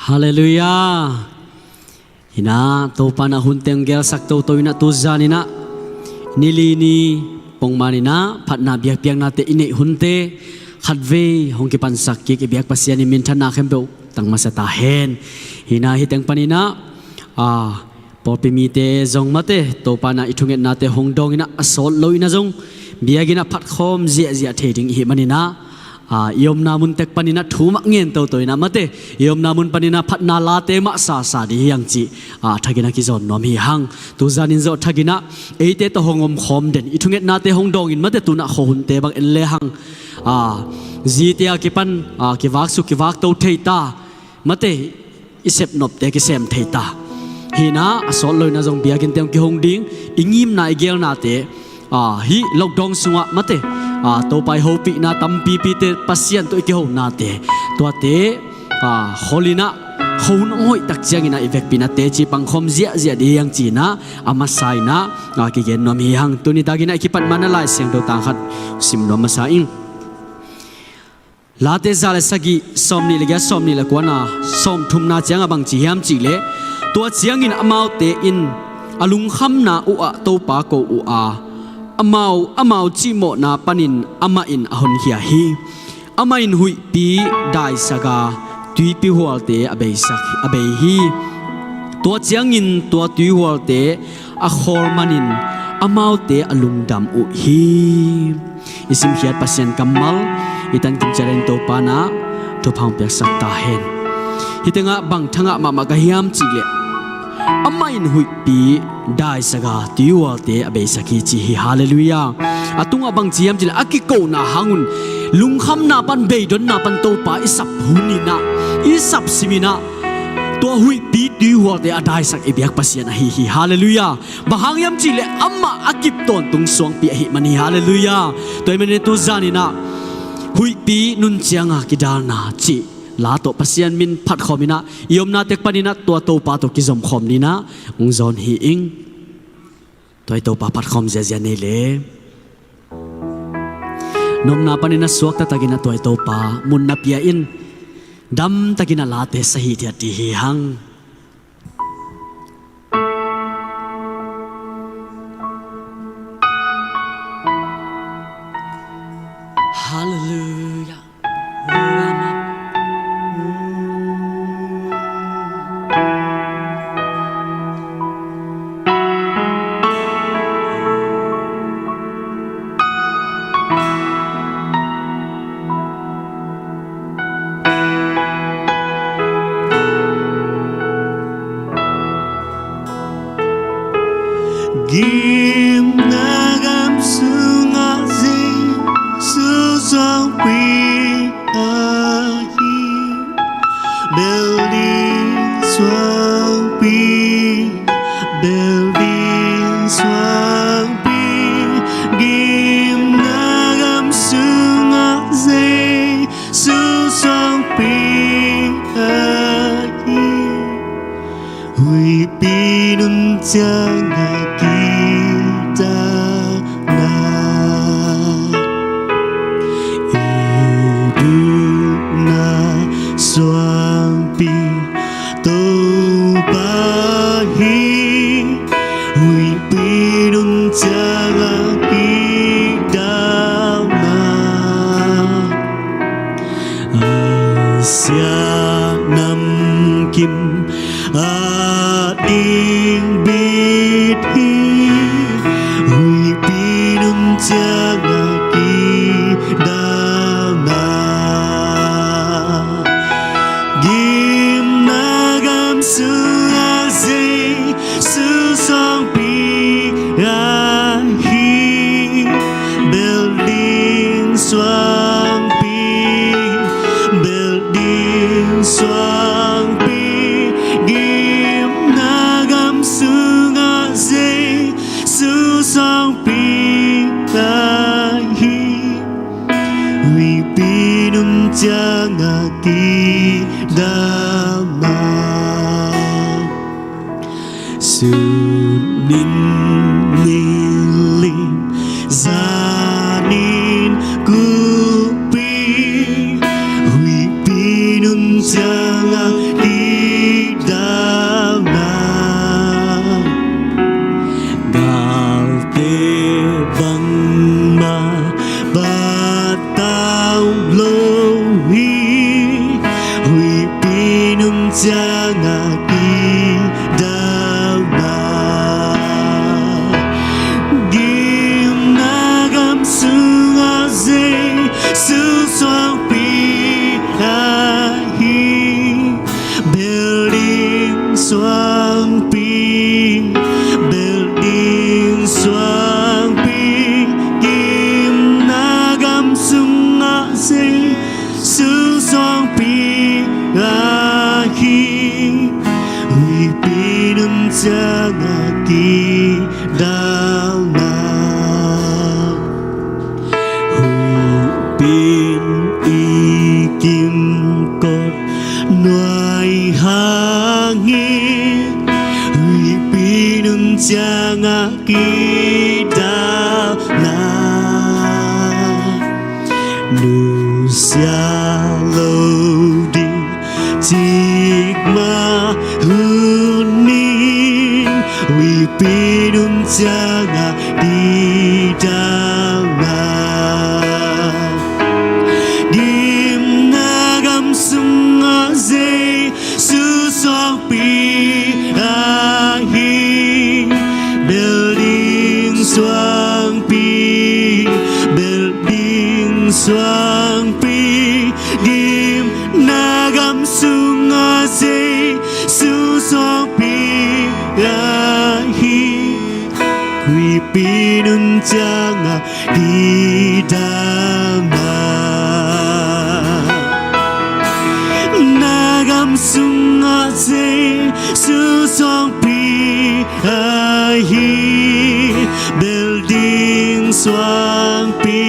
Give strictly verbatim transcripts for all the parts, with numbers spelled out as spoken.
Halleluiah. Inah Topa inah hun teng gelsak toto inah tuzan inah nili ni pongman inah phatna biakpiaknate i neih hunte khatvei hong kipansak kik i biak Pasian i minthanna khempeuh tang masa ta hen. Inah hi teng pan inah a pawlpi mite zong mate Topa inah i thungetnate hong dawng inah a sawt lo inah zong biakinn ah phatkhawm ziahziah thei ding i hih man inah a i omna mun tek pan inah thu mah ngen toto inah mate i omna mun pan inah phatna late mah sasa ding hi hang cih a thak inah kizawn nuam hi hang. Tuzan in zawh thak inah eite tawh hong omkhawm den i thungetnate hong dawng in mate tu inah khuahunte bang en le hang a zite a kipan a kivaksuk kivakto thei ta mate i sepnopte kisem thei ta. Hi inah a sawt lo inah zong biakinnte hong kihong ding i ngimna i geelnate a hih lockdown sungah mate a Topa i hopihna tampipite Pasian tawh i kihonate tuate a khol inah khuahun hong hoih tak ciang inah i vekpi inah teci pangkhawm ziahziah ding hi hang ci inah a masa inah a kigen nuam hi hang. Tuni tak inah i kipat man a Lai Siangtho tang khat sim nuam masa ing. Late za le sagih sawmnih le giat sawmnih le kuana sawmthumna ciangah bangci hiam cihleh tua ciangin amaute in a lungkhamna uhah Topa ko uh a amau amau cihmawhna panin amah in a honkhia hi. Amah in huihpi daisak a tuipi hualte a beisak a bei hi. Tua ciangin tua tuihualte a khawl manin amaute a lungdam uh hi. I simkhiat Pasian kammal i tan kim ciat in Topa inah thupha hong piaksak ta hen. Hi tengah bang thangah mahmah ka hiam cihleh amah in huihpi daisak a tuihualte a beisak hi ci hi. Halleluiah. A tungah bangci hiam cihleh a kikona hangun lungkhamna pan beidonna pan Topa i sap hun inah i sap sim inah tua huihpi tuihualte a daisak i biak Pasian ahi hi. Halleluiah. Bang hang hiam cihleh amah a kip tawntung suangpi ahih man hi. Halleluiah. Tua ahih manin tuzan inah huihpi nun cianga kidalna cih la tawh Pasian min phatkhawm inah i omna tek pan inah tua Topa tawh kizomkhawm ding inah hong zawn hi ing. Tua i Topa phatkhawm ziazia nei le nopna pan inah suakta tak inah tua i Topa mun na pia in damtak inah late sa hithiat ding hi hang. Halleluiah. Gimna gam sungah Jesu suangpi ahi. Bel ding suangpi, bel ding suangpi, gimna gam sungah Jesu suangpi ahi. Huihpi nun ciangah kidalna, i dukna suangpi Topa hi. Huihpi nun ciangah kidalna, Asia namkim a ding bit hi. Huihpi nun ciangah kidalna, gimna gam sungah Jesu ciangah kidam a, sun in ni lim, zan in kupi, huihpi nun ciangah kidam a, galte bangmah patau lo hi, huihpi nun ciangah kidam a, gimna gam sungah Jesu suangpi ahi, bel ding suangpi, bel ding suangpi, gimna gam sungah Jesu suangpi ahi, huihpi nun ciangah kidam a, huihpi in i kimkot nuai hang hi, huihpi nun ciangah kidam a, nusia lo ding cikmah hun in, huihpi nun ciangah kidam a, gimna gam sungah Jesu suangpi ahi, bel ding suangpi, bel ding suangpi, gimna gam sungah Jesu suangpi ahi, huihpi nun ciangah kidam a, na gam sungah Jesu suangpi ahi, bel ding suangpi,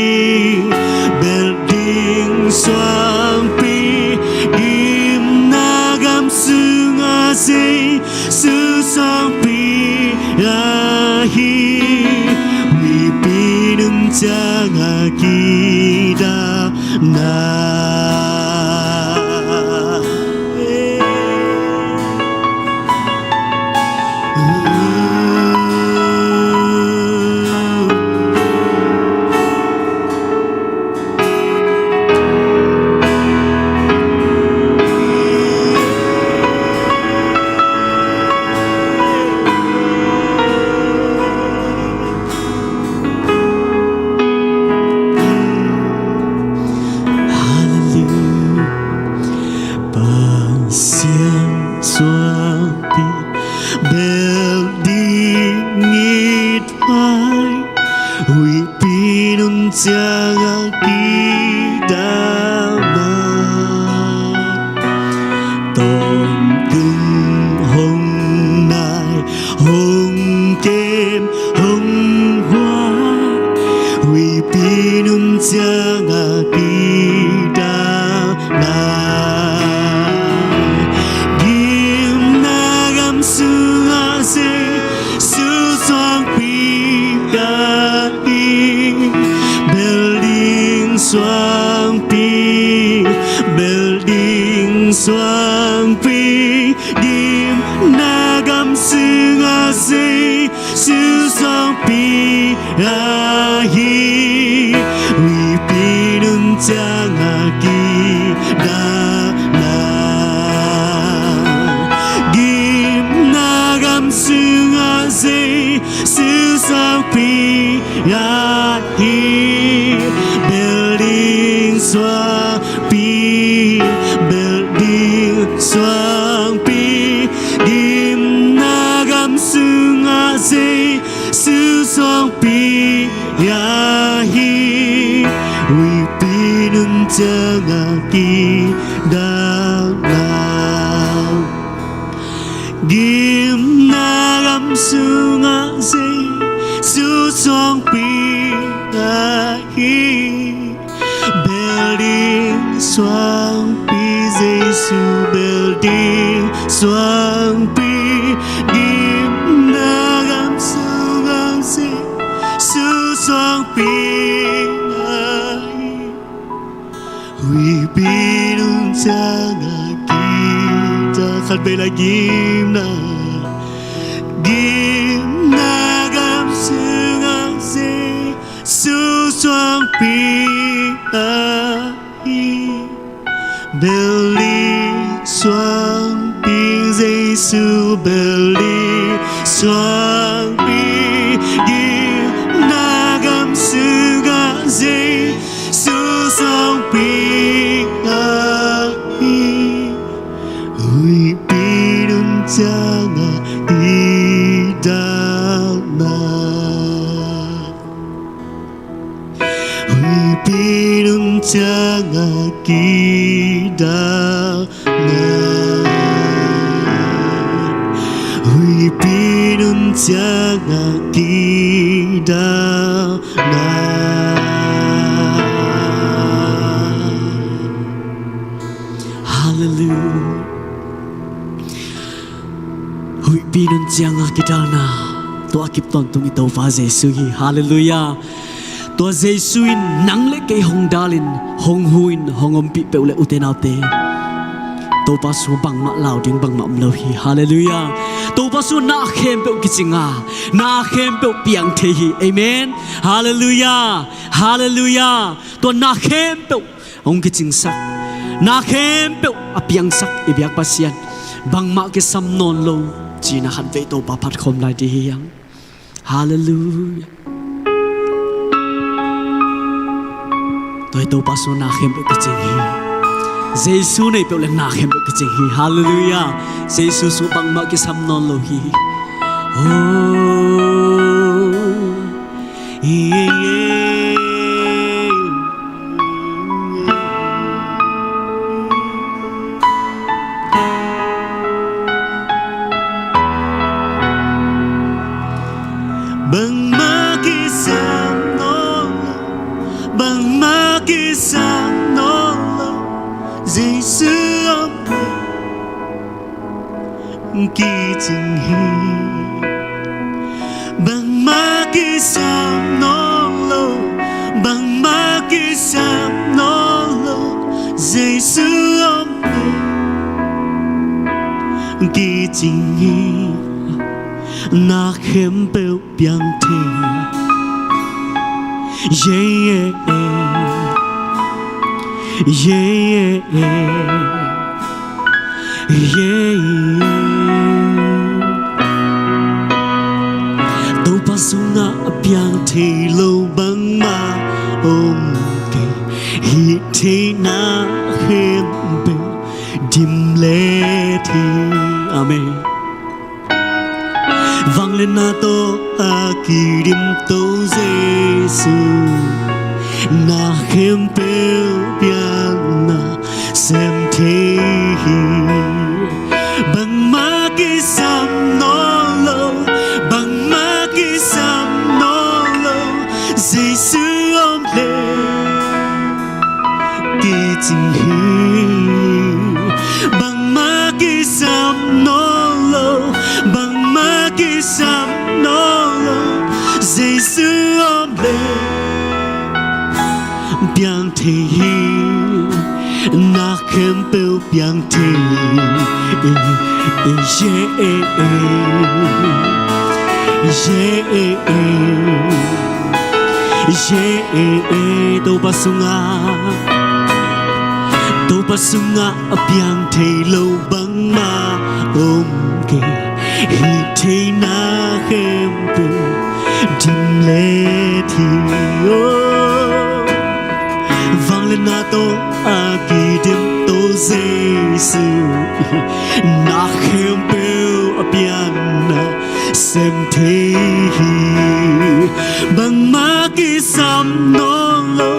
bel ding suangpi, gimna gam sungah Jesu suangpi ahi, huihpi nun ciangah kidam a. Hallelujah. Pasian suangpi, bel ding it vai, huihpi nun ciangah kidam a, tawntung hong nai, hong kem, hong huai, huihpi nun ciangah kidam a, gimna gam sungah Jesu suangpi ahi, bel ding suangpi, bel ding suangpi, gimna gam sungah Jesu suangpi ahi, huihpi nun ciangah kidam a, gimna gam sungah Jesu suangpi ahi, bel ding suangpi, bel ding suangpi, gimna gam sungah Jesu suangpi ahi, huihpi nun ciangah kidam a, gimna gam sungah Jesu suangpi ahi, bel ding Suangpi Jesu bel ding suangpi, gimna gam sungah Jesu suangpi ahi. Huihpi nung ciangah kidal, khat vei lai, gimna, gimna gam sungah Jesu suangpi ahi. Bel ding suangpi, Jesu bel ding suangpi, gimna gam sungah Jesu suangpi ahi. Huihpi nung ciangah kidalna, huihpi nung ciangah kidalna, huihpi nung ciangah kidalna. Hallelujah. Huihpi nung ciangah kidalna, tua a kip tawntung i Topa Jesu hi. Hallelujah. Tua Jesu in nang le kei hong dalin, hong huhin, hong ompih peuh le, ute naute, Topa sungah bangmah lau ding bangmah om lo hi. Hallelujah. Topa sungah na khempeuh kicing a, na khempeuh piang thei hi. Amen. Hallelujah. Hallelujah. Tua na khempeuh hong kicingsak, na khempeuh a piangsak i biak Pasian, bangmah kisam nawn lo cihna khat vei Topa phat khawm lai ding hi hang. Hallelujah. Tua hi Topa sungah na khempeuh kicing hi. Jesu nei peuh le na khempeuh kicing hi. Hallelujah. Jesu sungah bangmah kisam nawn lo hi. Oh. Bangmah kisam nawn lo, bangmah kisam nawn lo, Jesu om kicing hi. Bangmah kisam nawn lo, bangmah kisam nawn lo, Jesu om kicing hi. Na khempeuh piang thei. Yeah, yeah, yeah, yeah, yeah. Topa sungah a piang thei lo bangmah om kei. Hih theihna khempeuh dim let hi. Amen. Vangliatna tawh a kidim To Jesu, na khempeuh pianna sem thei hi. Bangmah kisam nawn lo, bangmah kisam nawn lo, Jesu om leh kicing hi. Bangmah kisam nawn lo, bangmah kisam nawn lo, Jesu om leh piang thei hi. Na khempeuh piang thei hi. Eh, eh, yeah, eh, eh. Yeah, eh, eh. Yeah, eh, eh. Topa sungah, Topa sungah a piang thei lo bangmah om kei. Hih theihna khempeuh dim let hi. Oh. Vangliatna tawh a kidim To Jesu, na khempeuh a pianna sem thei hi. Bangmah kisam nawn lo,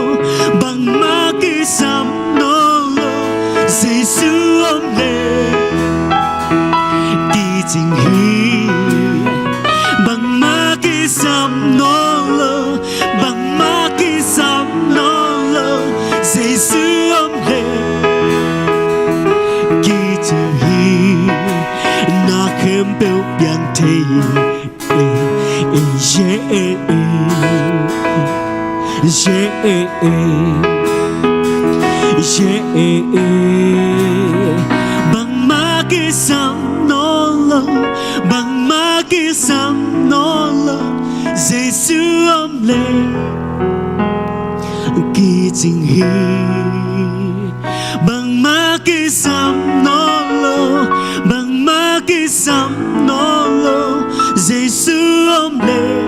bangmah kisam nawn lo, Jesu om leh kicing hi. Bangmah kisam nawn lo, bangmah kisam nawn lo, Jesu om leh Yeah, yeah, yeah, yeah, yeah. Bangmah kisam nawn lo, bangmah kisam nawn lo, Jesu om leh kicing hi. Bangmah kisam nawn lo, bangmah kisam nawn lo, Jesu om leh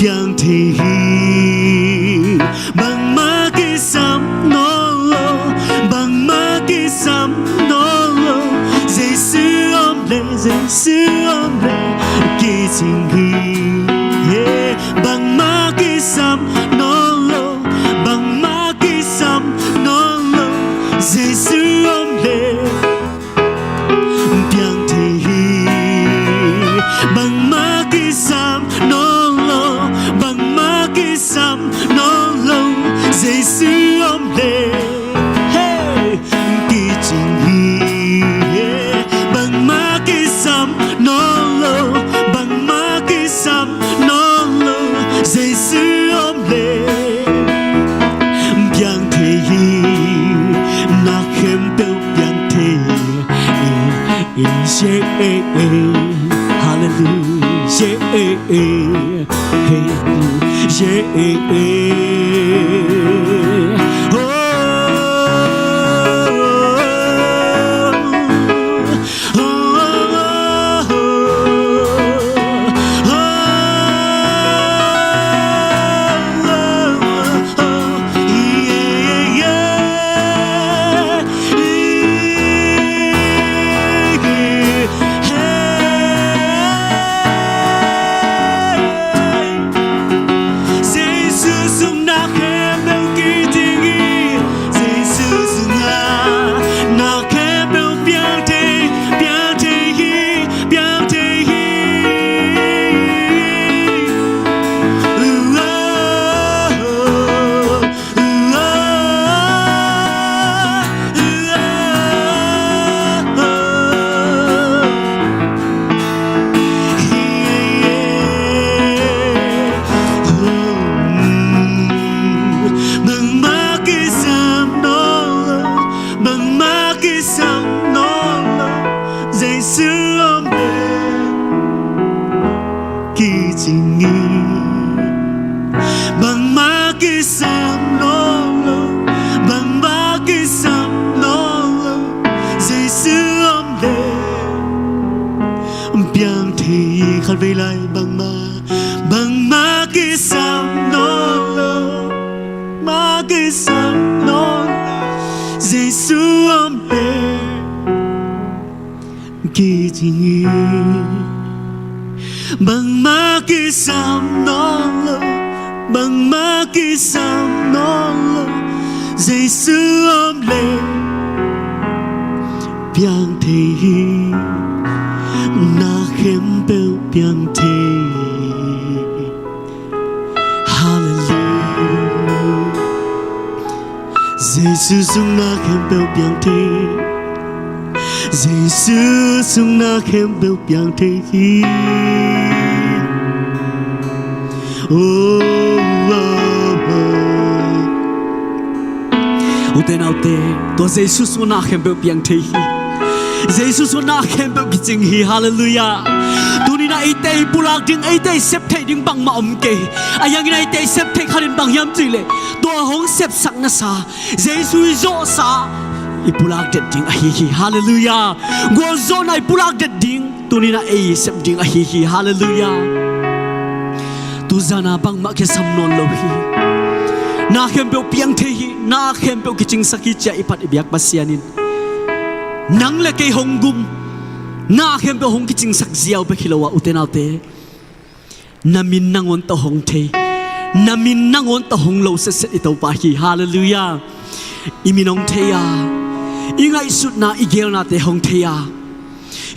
piang thei hi. Bangmah kisam nawn lo, bangmah kisam nawn lo, Jesu om leh, Jesu om leh kicing hi. Yeah. Bangmah kisam nawn lo, bangmah kisam nawn lo, Jesu om leh piang thei hi. Bangmah kisam nawn lo, bangmah kisam nawn lo, Jesu om leh, hey, kicing hi. Yeah. Bangmah kisam nawn lo, bangmah kisam nawn lo, Jesu om leh piang thei hi. Na khempeuh piang thei hi. Yeah, yeah. Hallelujah. Yeah, yeah. Hey, yeah, yeah. Oh. Jesu sungah na khempeuh kicing hi. Jesu sungah na khempeuh piang thei, piang thei hi, piang thei hi. Bangmah kisam nawn lo, bangmah kisam nawn lo, Jesu om leh kicing hi. Bangmah kisam nawn lo, bangmah kisam nawn lo, Jesu om leh piang thei hi. Khatvei lai. Bangmah, bangmah kisam nawn lo, mah kisam nawn lo, Jesu om leh kicing hi. Bangmah kisam nawn lo, bangmah kisam nawn lo, Jesu om leh piang thei hi. Na khempeuh piang thei hi. Hallelujah. Jesu sungah na khempeuh piang thei. Jesu sungah na khempeuh piang thei hi. Oh, oh, oh. Ute naute, tua Jesu sungah na khempeuh piang thei hi. Jesu sungah na khempeuh kicing hi. Hallelujah. Tuni-in ah eite i pulak ding, eite i sep theih ding bangmah om kei. Ahih hangin ah eite i sep theih khat in bang hiam cih leh, tua hong sepsak nasa, Jesu i zawhsa i pulak det ding ahi hi. Hallelujah. Gualzawhna i pulak det ding tuni-in ah ei i sep ding ahi hi. Hallelujah. Tuzan-a bangmah kisam nawn lo hi. Na khempeuh piang thei hi. Na khempeuh kicingsak hi ci-a i phat i biak Pasian in nang le kei hong gum, na khempeuh hong kicingsak ziau bek hi lo a, ute naute, na min nangawn tawh hong thei, na min nangawn tawh hong lo setset i Topa hi. Hallelujah. I min hong thei a, i ngaihsutna, i geelnate hong thei a,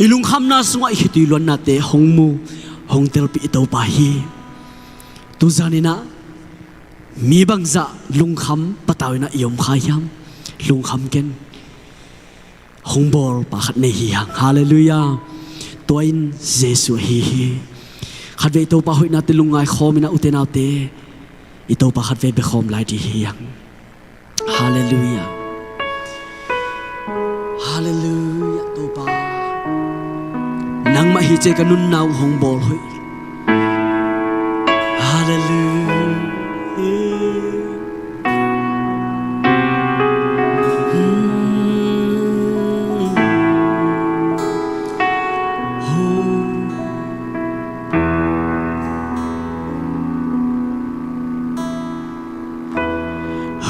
i lungkhamna sungah i khitui luannate hong mu, hong telpih i Topa hi. Tuzan-in ah mi bangzah lungkham patau-in ah i om kha hiam? Lungkham ken. Hong bawl pa khat nei hi hang. Hallelujah. Tua in Jesu ahi hi. Khatvei Topa hoihnate lungngai khawm in ah, ute naute, i Topa khatvei bia khawm lai dih hi hang. Halleluiah. Halleluiah, Topa. Nangmah hi ci-a ka nunna uh hong bawl hoih. Halleluiah.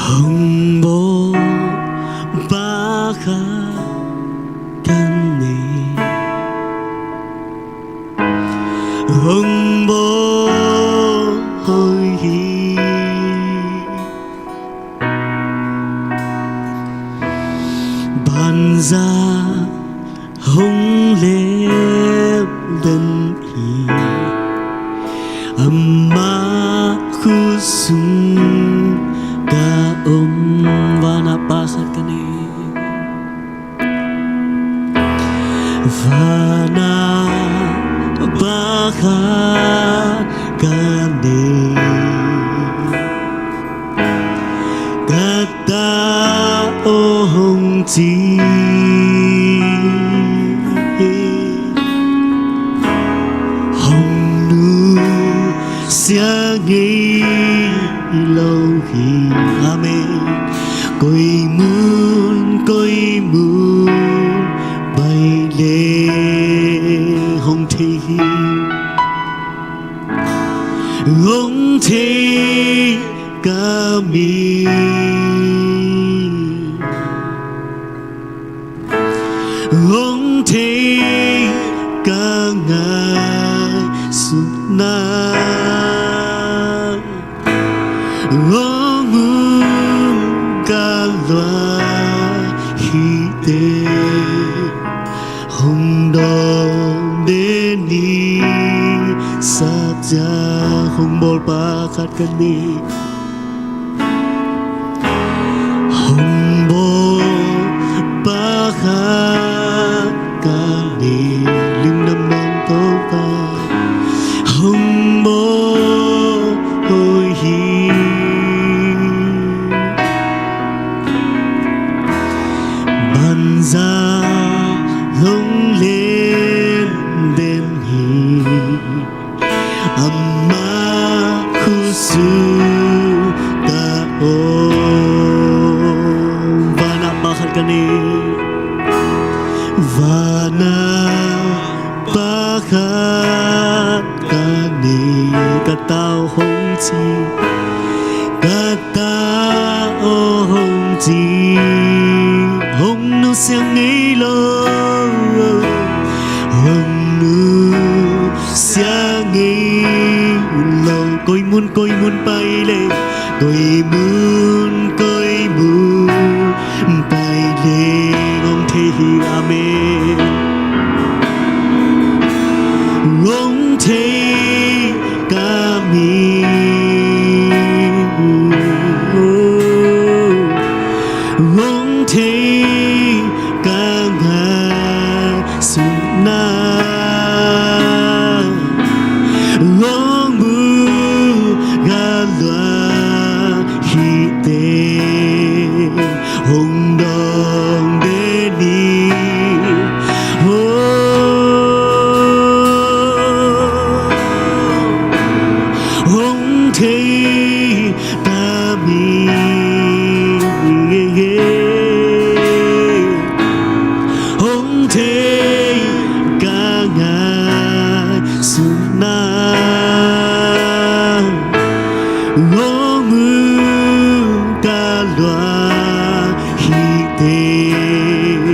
Hong bawl pa khat ka nei. Hong bawl hoih hi. Banza hong lem den hi. Ama khut sung ka om. Van ah pa khat ka nei. Van ah pa khat ka nei. Ka ta aw hong ci. Hong nusia ngei lo hi. Amen. Koi mun koi mun pai leh hong thei hi. Hong thei ka min, hong thei ka ngaihsutna, hong um ka luah hi teh. Hong dawng den ni sa ciang. Hong bawl pa khat ka nei. Hong bawl pa khat ka nei. Lungdam nang Topa. Hong bawl hoih hi. Banza hong lem den hi. Ama khut sung ka om. Van ah pa khat ka nei. Van ah pa khat ka nei. Ka ta aw hong ci. Ka ta aw hong ci. Hong nusia ngei lo, hong nusia ngei lo. Koi mun koi mun pai leh, koi mun koi mun pai leh hong thei hi. Amen. Hong thei ka min, hong thei ka ngaihsutna, hong mu ka luah hi teh. Hong dawng den ni. Oh, hong thei ka min, hong thei ka ngaihsutna, hong mu ka luah hi teh.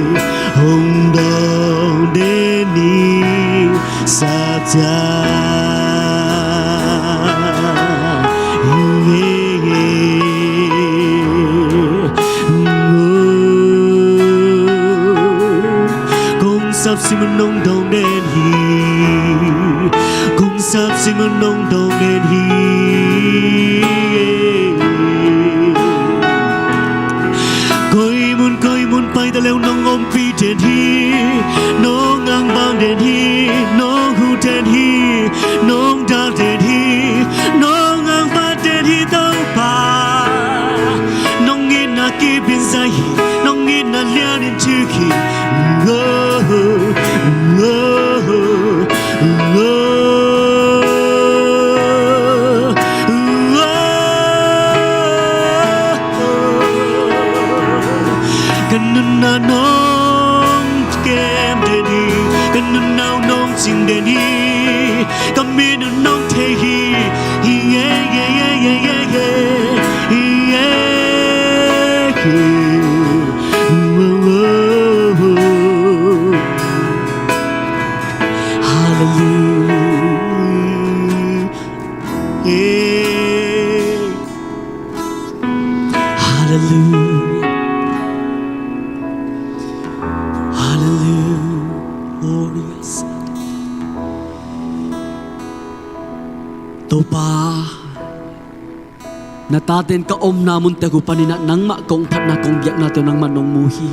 Hong dawng den ni sa ciang. Kong sapsim un hong dawng den hi. Kong sapsim un hong dawng den hi. Koi mun koi mun pai ta leh hong ompih den hi. Hong angbang den hi. Ni ka min un nong thei hi. Hallelujah. Hallelujah. Hallelujah. Glorious. Topa, na tate in ka omna mun tek uh paninah nangmah kong phatna kong biaknate uh nangmah nong mu hi.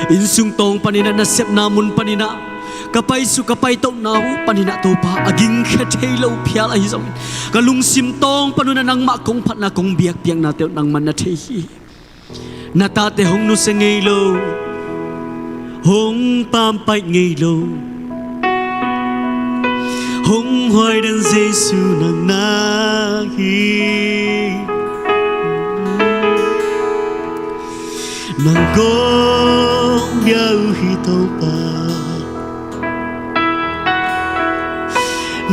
Innsung tawng paninah, nasepna mun paninah, ka paisuk ka paitohna uh paninah Topa, a gingkhia thei lo phial ahi zongin, ka lungsim tawng pan unah nangmah kong phatna kong biakpiaknate uh nangmah na thei hi. Na tate hong nusia ngei lo, hong pampaih ngei lo, hong huai den Jesu nang na hi. Nang kong bia uh hi Topa.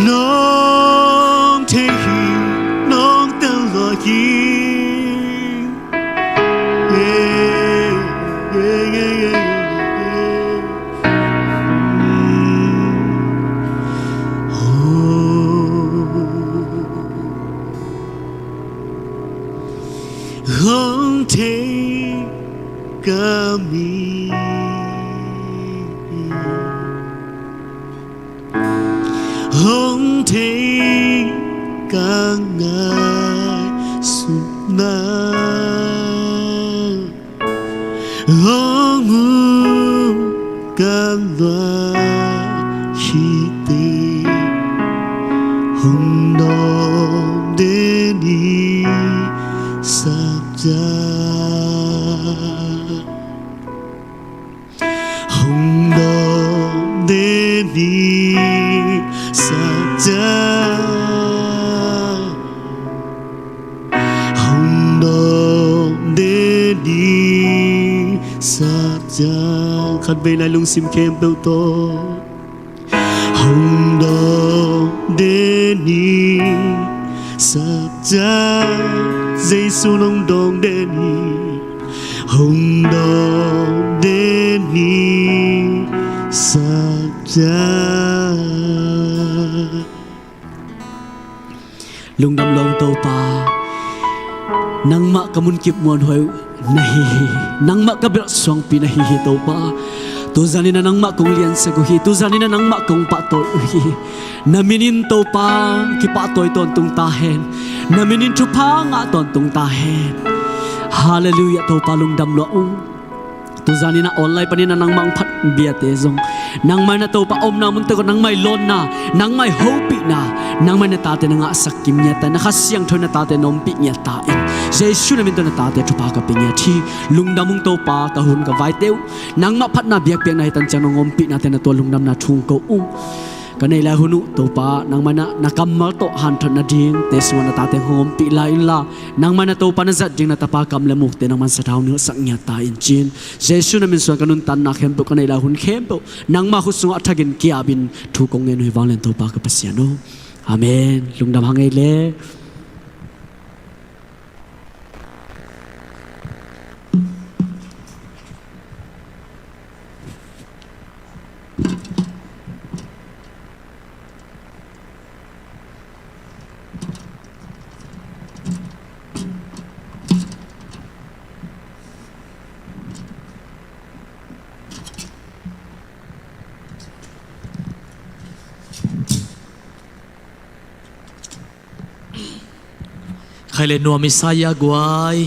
Nong thei hi, nong tel lua hi. Hong thei ka mi, hong thei ka ngaihsutna, hong ut ka lua hi teh, hong dawng den hi Sap Ca. Hong dawng den hi Sap Ca. Hong dawng den hi Sap Ca. Khatvei lai lungsim khempeuh tawh. Hong dawng den hi Sap Ca. Jesu nong dawng den hi. Hong dawng den hi Sap Ca. Lungdam lawng Topa, nangmah ka munkip muanhuai uh na hi hi. Nangmah ka belh suangpi na hi hi Topa. Tuzan in ah nangmah kong liansak uh hi. Tuzan in ah nangmah kong pahtawi uh hi. Na min in Topa kipahtawi tawntung ta hen. Na min in thupha ngah tawntung ta hen. Hallelujah Topa, lungdam lua ung. Tuzan in ah online panin ah nangmah hong phat biate zong, nangmah in ah Topa omna mun tek uh nangmah i lawnna, nangmah i hopihna, nangmah in ah na tate na ngahsak kim ngiat ta in, na Kha Siangtho in na tate na ompih ngiat ta in. Jesu na min tawh na tate thupha ka pia ngiat hi. Lungdam ung Topa, ka hun ka vaite uh nangmah phatna biakpiakna hi tan ciang nong ompihnate na tua lungdamna thu hong ko ung. Ka neih lai hun uh Topa, nangmah in ah na kammal tawh hanthot nadingte sungah na tate hong ompih lai inla, nangmah in ah Topa na zat ding na tapa kam le mukte nangmah in sathau nilhsak ngiat ta in ci-in, Jesu na min suang ka nuntakna khempeuh, ka neih lai hun khempeuh nangmah khut sungah a thakin kiapin thu kong ngen uh hi. Vanglian Topa ka Pasian aw. Amen. Lungdam hang ei le. Khai le nuam i sa ia guai.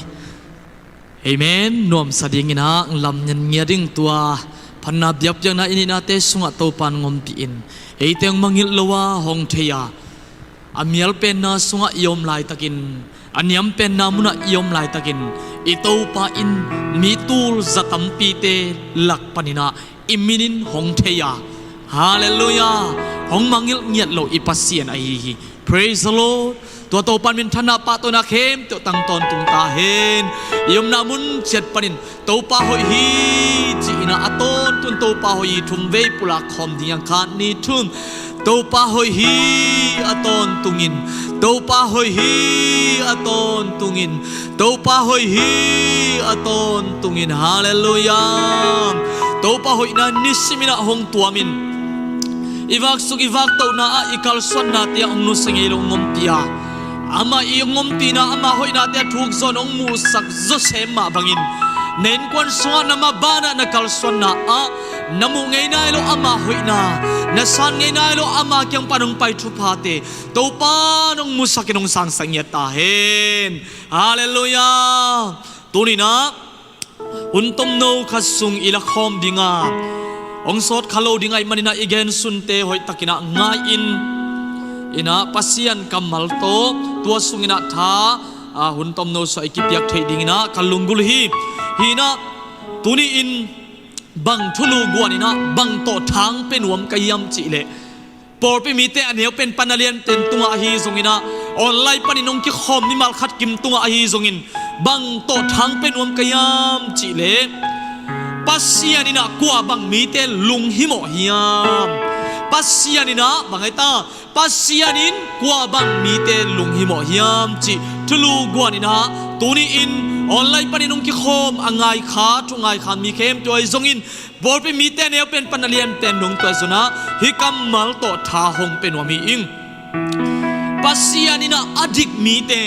Amen. Nuamsa dingin ah lam ngen ngia ding tua phatna biakpiakna i nihnate sungah Topa in hong ompih in, eite hong mangngilh lo a hong thei a, a mialpenna sungah i om laitakin, a niampenna munah i om laitakin, i Topa in mi tul za tampite lak panin ah i min in hong thei a, Hallelujah, hong mangngilh ngiat lo i Pasian ahi hi. Praise the Lord. Tua Topa in minthanna pahtawina khempeuh tang tawntung ta hen. I omna mun ciat panin Topa hoih hi ci-in A tawntung Topa hoih hi thum vei pulak khawm ding a, khat, nih, thum. Topa hoih hi a tawntungin, Topa hoih hi a tawntungin, Topa hoih hi a tawntungin. Halleluiah. Topa hoihna nisimin ah hong tuamin, i vaksuk i vaktohna ah i kalsuannate ah hong nusia ngei lo hong ompih a, amah i hong ompihna, amah hoihnate a thuk zaw in hong muhsak zawsem mah bangin, na innkuan sungah, na maban ah, na kalsuanna ah na muh ngei nai lo ama hoihna, na san ngei nai lo ama kiang pan hong pai thuphate Topa in hong musakin hong sangsak ngiat ta hen. Halleluiah. Tuni-in ah hun tomno khat sung i lakhawm ding a, hong sawt kha lo ding ahih manin ah i gensunte hoihtakin ah ngai-in, in ah Pasian kammal tawh tua sungin ah tha, a, hun tomno suah i kipiak theih dingin ah ka lunggulh hi. Hi-in ah tuni-in bang thulu guanin ah bang tawh tha hong pia nuam ka hiam cih leh, pawlpi mite a neu pen pan a lianten tungah ahi zongin ah, online panin hong kikhawm mimal khat kim tungah ahi zongin, bang tawh tha hong pia nuam ka hiam cih leh, Pasian in ah kua bang mite lunghimawh hiam? Pasian in ah bang hei ta, Pasian in kua bang mite lunghimawh hiam cih thulu guanin ah, tuni-in online panin hong kikhawm a ngai kha, thu ngai kha mi khempeuh ahi zongin, pawlpi mite a neu pen pan a lianten nung tua zong ah hih kammal tawh tha hong pia nuam hi ing. Pasian in ah a dik mite,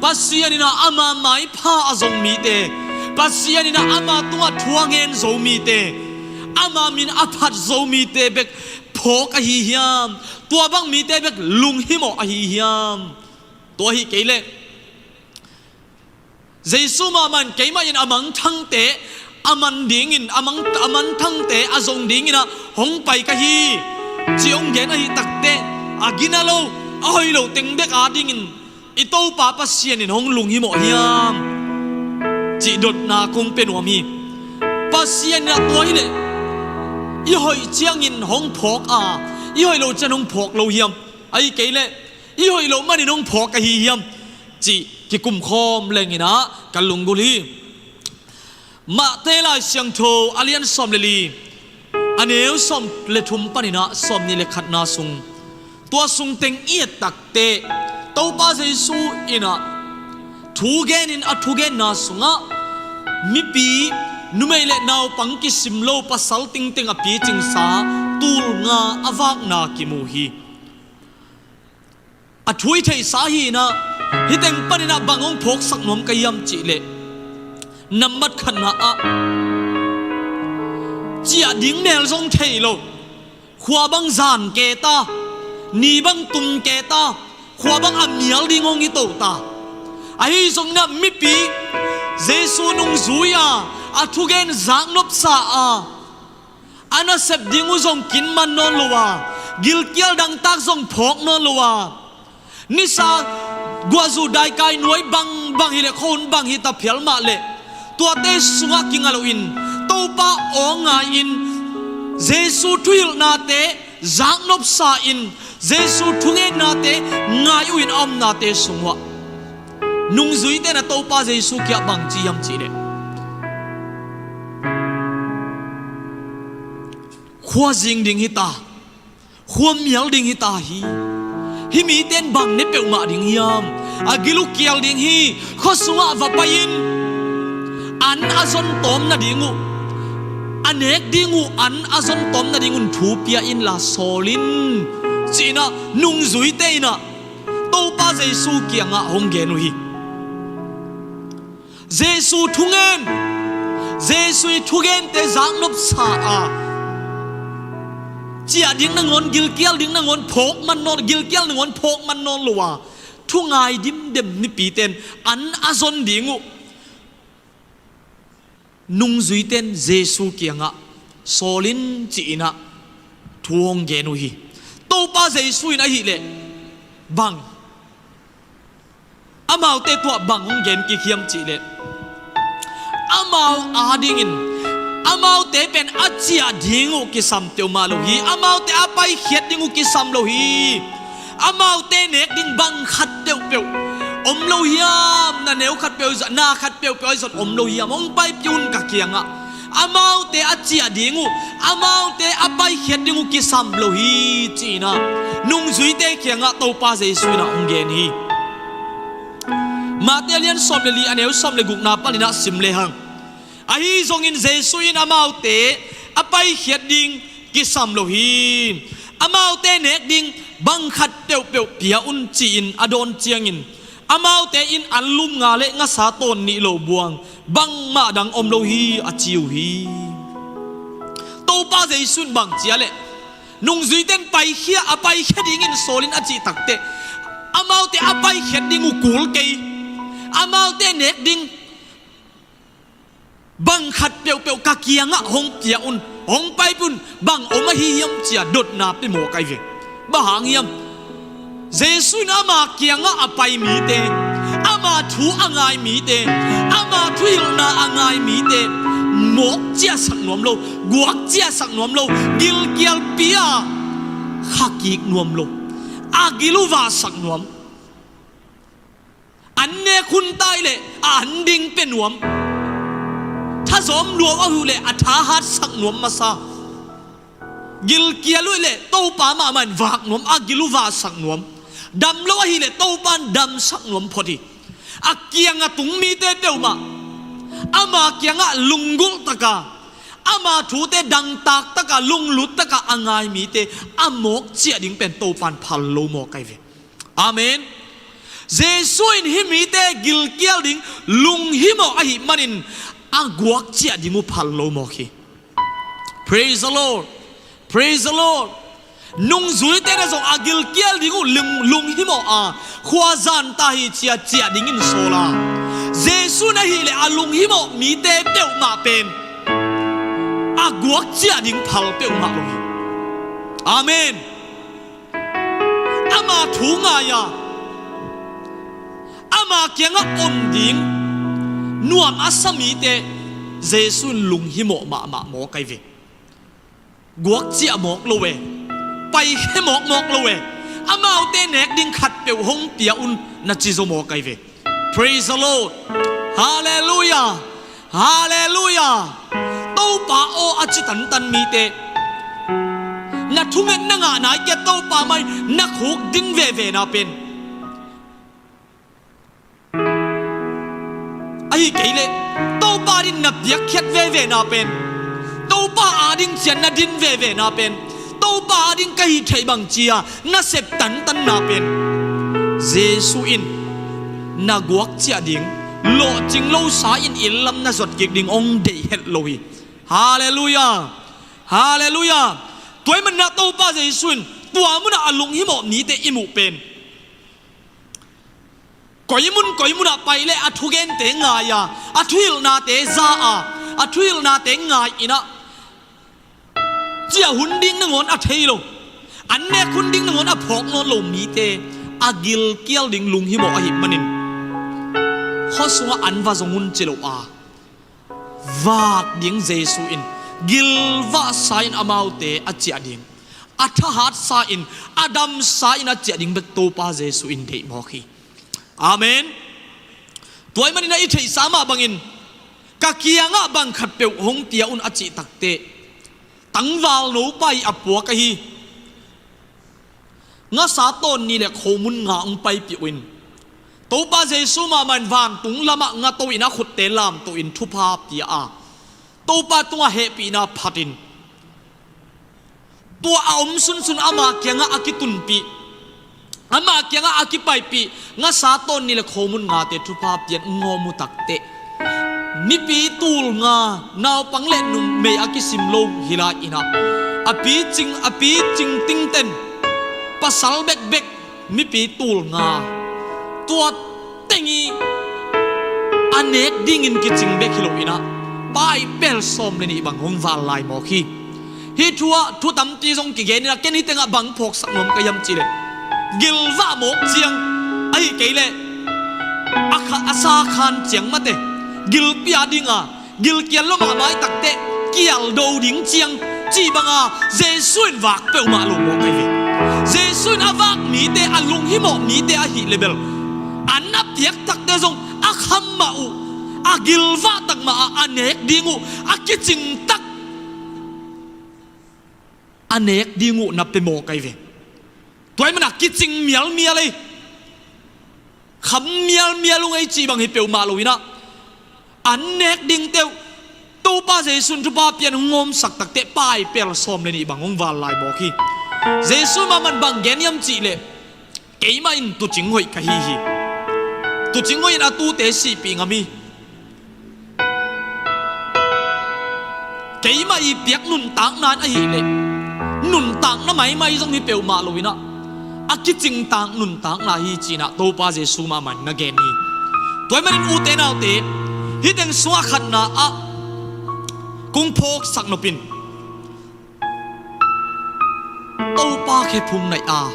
Pasian in ah ama maipha a zong mite, Pasian in ah ama tungah thu a ngen zo mite, ama min a phat zo mite bek phawk ahi hiam? Tua bang mite bek lunghimawh ahi hiam? Tua hi kei leh, Jesu mahmah in, "Keimah in a mangthangte a man dingin, a mang, a mangthangte a zong dingin ah hong pai ka hi," ci hong gen ahih takteh, a gina lo, a hoih lo teng bek adingin i Topa Pasian in hong lunghimawh hiam cih dotna kong pia nuam hi. Pasian in ah tua hi leh i hoih ciangin hong phawk a, i hoih lo ciang hong phawk lo hiam? Ahih kei leh i hoih loh manin hong phawk ahi hiam cih kikumkhawm lengin ah ka lunggulh hi. Mate Lai Siangtho a lian sawm le li, a neu sawm le thum panin ah sawm nih le khatna sung, tua sung teng i et takteh, Topa Jesu in ah thu genin a thugenna sungah mipi, numei le naupang kisim lo, pasal tengteng a picingsa tul nga a vakna kimu hi. A thu i theihsa hi-in ah, hih teng panin ah bang hong phawksak nuam ka hiam cih leh, nambat khatna ah, ciah ding mel zong thei lo, khua bang zan ke ta, ni bang tum ke ta, khua bang a mial ding hong hi to ta. Ahi zongin ah mipi Jesu nungzui a, a thugen zaknopsa a, a nasep ding uh zong kin man nawn lo a, gilkial dangtak zong phawk nawn lo a, nisa guahzu daikai nuai bangbang hi leh, khuahun bang hi ta phial mah leh, tuate sungah kinga loin, Topa aw ngai-in, Jesu thuhilhnate zaknopsa in, Jesu thungennate ngai uh in a omnate sung uah nungzuite in ah Topa Jesu kiang bang ci hiam cih leh, khua zing ding hi ta, khua mial ding hi ta hi. Hih mite in bang ne peuhmah ding hiam? A gil uh kial ding hi. Khua sungah va pai-in an a zon tawm nading uh, a nek ding uh an a zon tawm nading un thu pia inla sawl in, ci-in ah nungzuite in ah Topa Jesu kiangah hong gen uh hi. Jesu thungen, Jesu i thugente zaknopsa a, ciah ding nangawn, gilkial ding nangawn phawk man nawn, gilkial nangawn phawk man nawn lo a, thu ngai dimdem mipite in an a zon ding uh, nungzuite in Jesu kiangah sawl in, ci-in ah thu hong gen uh hi. Topa Jesu in ahih leh bang, amaute tuah bang hong gen kik hiam cih leh, amau adingin amaute pen a ciah ding uh kisam peuhmah lo hi. Amaute a paikhiat ding uh kisam lo hi. Amaute nek ding bang khat peuhpeuh om lo hiam? Na neu khat peuh, na khat peuhpeuh ahi zong om lo hiam? Hong paipih un ka kiangah. Amaute a ciah ding uh, amaute a paikhiat ding uh kisam lo hi, ci-in ah nungzuite kiangah Topa Jesu in ah hong gen hi. Matthai a lian sawm le li, a neu sawm le gukna panin ah sim lehang, ahi zongin Jesu in amaute a paikhiat ding kisam lo hi. Amaute nek ding bang khat peuhpeuh pia un, ci-in a dawn ciangin, amaute in anlum nga le ngasa tawn nih lo buang bangmah dang om lo hi, a ci uh hi. Topa Jesu in bang cia leh, nungzuite in paikhia, a paikhia dingin sawl in a cih takteh, amaute a paikhiat ding uh kul kei, amaute nek ding bang khat peuhpeuh ka kiangah hong pia un, hong paipih un, bang om ahi hiam, ci-a dotna pia mawk ahi ve. Bang hang hiam? Jesu in ama kiangah a pai mite, ama thu a ngai mite, ama thuhilhna a ngai mite mawk ciahsak nuam lo, guak ciahsak nuam lo, gilkialpi a khakik nuam lo, a gil uh vahsak nuam. An nek hun ta hi leh a an ding pia nuam. Thazawm lua uh leh a tha hatsak nuam masa. Gilkial uh leh Topa mahmah in vak nuam, a gil uh vahsak nuam. Dam lo ahi leh Topa in damsak nuam phot hi. A kiang a tung mite peuhmah ama kiangah lunggulh taka, ama thute dangtak taka, lunglut taka a ngai mite a mawk ciah ding pen Topa in phal lo mawk ahi ve. Amen. Jesu in hih mite gilkial ding lunghimawh ahih manin a guak ciah ding uh phal lo mawk hi. Praise the Lord. Praise the Lord. Nungzuite na zong a gilkial ding uh lung, lunghimawh a, khua zan ta hi ci-a ciah dingin sawl a, Jesu in ahih leh a lunghimawh mite peuhmah pen a guak ciah ding phal peuhmah lo hi. Amen. Ama thu ngai a, ama kiangah om ding nuam a sa mite Jesu in lunghimawh mahmah mawk ahi ve. Guak ciah mawk lo e, paikhia mawkmawk lo e, amaute nek ding khat peuh hong pia un, na ci zaw mawk ahi ve. Praise the Lord. Halleluiah. Halleluiah. Topa aw, a ci tantan mite, na thunget na ngah nai kei a, Topa mai na khuk din vevena pen, ahi kei leh Topa din na piakkhiat vevena pen, Topa ading cian na din vevena pen, Topa ading ka hih theih bang ci-a na sep tantanna pen Jesu in na guak ciah ding, lawhcing lo sa in inn lam na zot kik ding hong deih het lo hi. Halleluiah. Halleluiah. Tua ahih manin ah Topa Jesu in tua munah a lunghimawh mite i muh pen, koi mun koi munah pai leh a thugente ngai a, a thuhilhnate za a, a thuhilhnate ngai in ah, ciah hun ding nangawn a thei lo, an nek hun ding nangawn a phawk nawn lo mite a gilkial ding lunghimawh ahih manin, khua sungah an va zong un ci lo a, vak ding Jesu in gilvahsa in amaute a ciah ding, a thahatsa in, a damsa in a ciah ding bek Topa Jesu in deih mawk hi. Amen. Tua ahih manin ah i theihsa mah bangin, ka kiangah bang khat peuh hong pia un a cih takteh, tangvalno pa ih a puak ahi ngasa tawn nih le khomun nga hong paipih uh in, Topa Jesu mahmah in vantung lamah nga to in a khutte lamto in thupha pia a, Topa tungah hehpihna phat in, tua a om sunsun ama kiangah a kitunpih, ama kiangah a kipaipih ngasa tawn nih le khomun ngate thupha pian ngawm uh takteh, mipi tul nga, naupang le numei a kisim lo hi lai in ah, a picing, a picing tingten, pasal bekbek, mipi tul nga, tua teng ih a nek dingin kicing bek hi lo in ah, pa ih pel sawm le nih bang hong val lai mawk hi. Hih thu ah thu tampi zong kigen in ah, ken hih tengah bang phawksak nuam ka hiam cih leh, gilvah mawk ciang, ahi kei leh a kha, a sa khan ciang mate, gilpi a ding a, gilkial lo mahmah ih takteh kial do ding ciang, cih banga Jesu in vak peuhmah lo mawk ahi ve. Jesu in a vak mite, a lunghimawh mite ahih leh bel, an a piak takteh zong a kham mah uh, a gilvah tak mah a, a nek ding uh, a kicing tak a nek ding uh na pia mawk ahi ve. Tua ahih manin a kicing mialmial ei, kham mialmial ung ei cih bang hi peuhmah lo in ah, an nek dingte uh Topa Jesu in thupha pia in hong omsak takteh paipel sawm le nih bang hong val lai mawk hi. Jesu mahmah in bang gen hiam cih leh, "Keimah in tuucing hoih ka hi hi. Tuucing hoih in a tuute sihpih ngam hi. Keimah i piak nuntakna in ahih leh, nuntakna maimai zong hi peuhmah lo in ah, a kicingtak nuntakna hi," ci-in ah Topa Jesu mahmah in na gen hi. Tua ahih manin ute naute, hih teng sungah khatna ah kong phawksak nop in, Topa khephung naih a,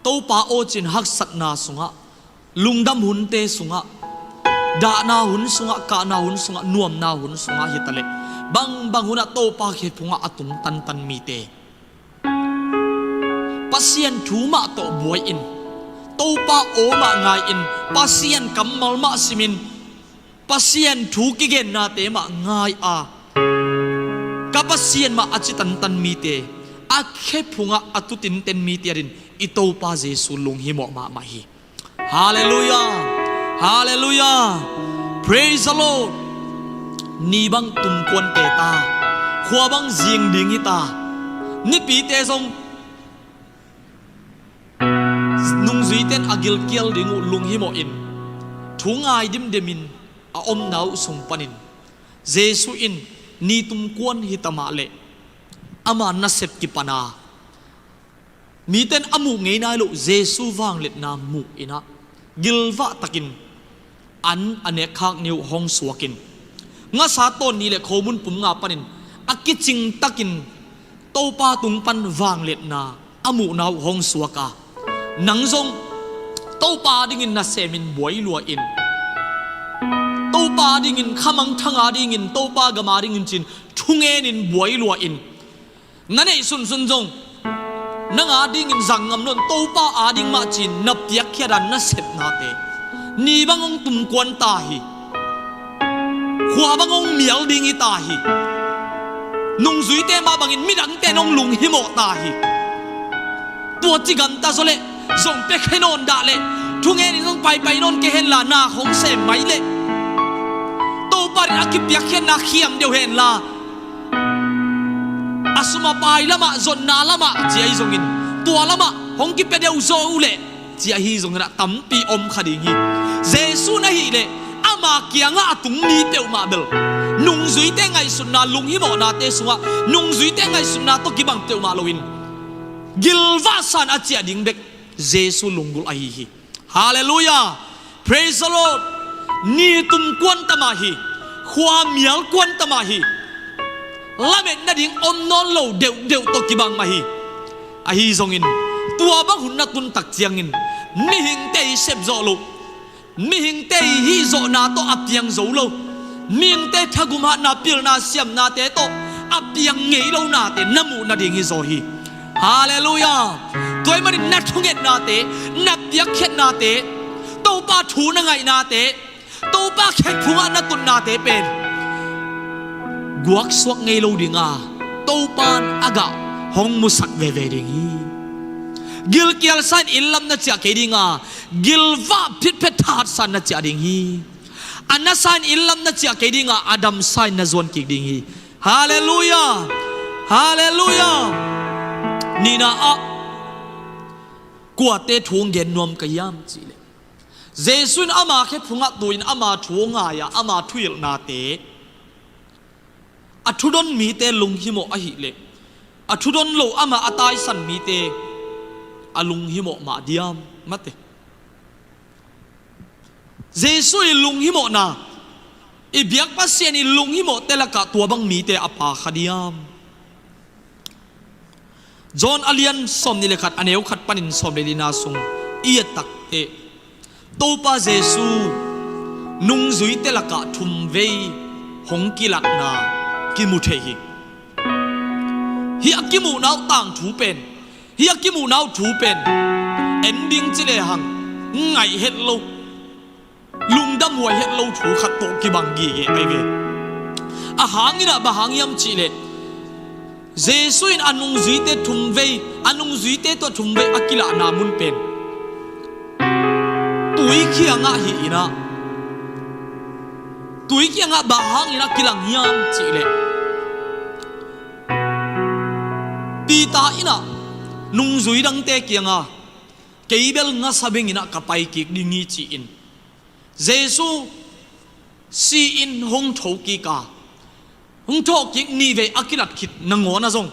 Topa aw ci-in haksatna sungah, lungdam hunte sungah, dahna hun sungah, kahna hun sungah, nuamna hun sungah hi taleh, bangbang hunah Topa khephungah a tung tantan mite, Pasian thu mah tawh buai-in, Topa aw mah ngai-in, Pasian kammal mah simin, Pasian thu kigennate mah ngai a, ka Pasian mah a ci tantan mite, a khephungah a tu tinten mite adingin i Topa Jesu lunghimawh mahmah hi. Halleluiah. Halleluiah. Praise the Lord. Ni bang tumkuan te ta, khua bang zing ding hi ta. Nipite zong nungzuite in a gilkial ding uh lunghimawhin, thu ngai dimdemin a omna uh sung panin, Jesu in ni tumkuan hi ta mah leh, ama nasep kipan a, mite in a muh ngei nai loh Jesu vangliatna muh in ah, gilvah takin an a nekkhak ni uh hong suakin, ngasa tawn nih le khomun pum nga panin a kicing takin Topa tung pan vangliatna a muhna uh hong suak a, nang zong Topa dingin nasemin buai lua in, Topa dingin khamangthang a dingin, Topa gam a dingin ci-in thungenin buai lua in, na neih sunsun zong nang a dingin zang ngam nawn, Topa a ding mah ci-in na piakkhiat a nasepnate ni bang hong tumkuan ta hi. Khua bang hong mial ding hi ta hi. Nungzuite mah bangin midangte in hong lunghimawh ta hi. Tua ci gamta zaw leh, zong pia khe nawn dah leh, thungenin zong paipai nawn kei henla, nak hong sem mai leh, Topa in a kipiakkhiatna khiam deuh henla, a sum a pai lamah, zotna lamah ci ahi zongin, tua lamah hong kipia deuh zaw uh leh, ci ahi zongin ah tampi om kha ding hi. Jesu in ahih leh ama kiangah a tung mi peuhmah bel, nungzuite ngaihsutna, lunghimawhnate sungah nungzuite ngaihsutna tawh kibang peuhmah loin, gilvahsa in a ciah ding bek Jesu lunggulh ahi hi. Halleluiah. Praise the Lord. Ni tumkuan ta mah hi. Khua mial kuan ta mah hi. Lamet nading om nawn lo deuhdeuh tawh kibang mah hi. Ahi zongin, tua bang hun na tun tak ciangin, mihingte i sep zawh loh, mihingte i hih zawhna tawh a piang zo lo, mihingte thagum hatna, pilna, siamnate tawh a piang ngei lo nate na muh nading hi zaw hi. Halleluiah. Tua ahih manin na thungetnate, na piakkhiatnate, Topa thu na ngaihnate, Topa khephungah na tutnate pen guaksuak ngei lo ding a, Topa in a gah hong musak veve ding hi. Gilkialsa in inn lam na ciah kei ding a, gilvah phitphet thahatsa in na ciah ding hi. A nasa in inn lam na ciah kei ding a, a damsa in na zuan kik ding hi. Halleluiah. Halleluiah. Nihna ah, kuate thu hong gen nuam ka hiam cih leh, Jesu in ama khephungah tu-in ama thu hong ngai a, ama thuhilhnate, a thudon mite lunghimawh ahih leh, a thudon lo amah a taisan mite a lunghimawh mah diam? Mate. Jesu i lunghimawhna, i biak Pasian i lunghimawhte lakah tua bang mite a pha kha diam? John a lian sawmnih le khat, a neu khat panin sawm le lina sung i et takteh, Topa Jesu nungzuite lakah thumvei hong kilatna kimu thei hi. Hih a kimuhna uh tangthu pen, hih a kimuhna uh thu pen, en ding ci lehang ngaih het lo, lungdam huai het lo thu khat tawh kibang gige ahi ve. A hang in ah bang hang hiam cih leh, Jesu in a nungzuite thumvei, a nungzuite tawh thumvei a kilahna mun pen tui kiangah hi in ah, tui kiangah bang hang in ah kilang hiam cih leh, Peter in ah nungzui dangte kiangah, "Kei bel ngasa beng in ah ka pai kik ding hi," ci-in Jesu si-in hong tho kik a, hong thawh kik ni vei a kilat khit nangawn ah zong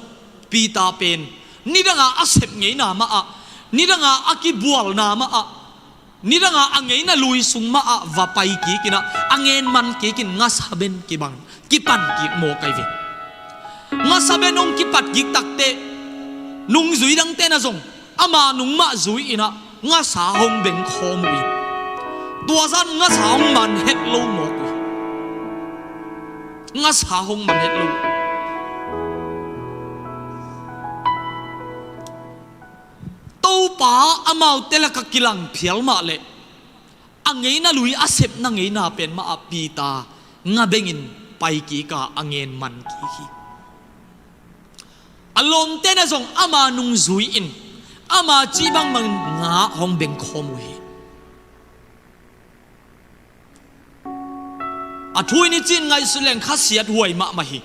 Peter pen nidang a a sep ngeina mah ah, nidang a a kibualna mah ah, nidang a a ngeina lui sung mah ah va pai kik in ah, a ngen man kik in ngasa ben kibang, kipan kik mawk ahi ve. Ngasa ben hong kipat kik takteh, nungzui dangte na zong ama nung mah zui in ah ngasa hong beng khawm uh hi. Tua zan ngasa hong man het lo mawk uh hi. Ngasa hong man het lo. Topa amaute lakah kilang phial mah leh, a ngeina lui a sepna ngeina pen mah ah Peter nga bengin pai kik a, a ngen man kik hi. A lawmte na zong ama nungzui in ama cih bangbangin nga hong beng khawm uh hi. A thu in i cih ngaihsut leng khasiat huai mahmah hi.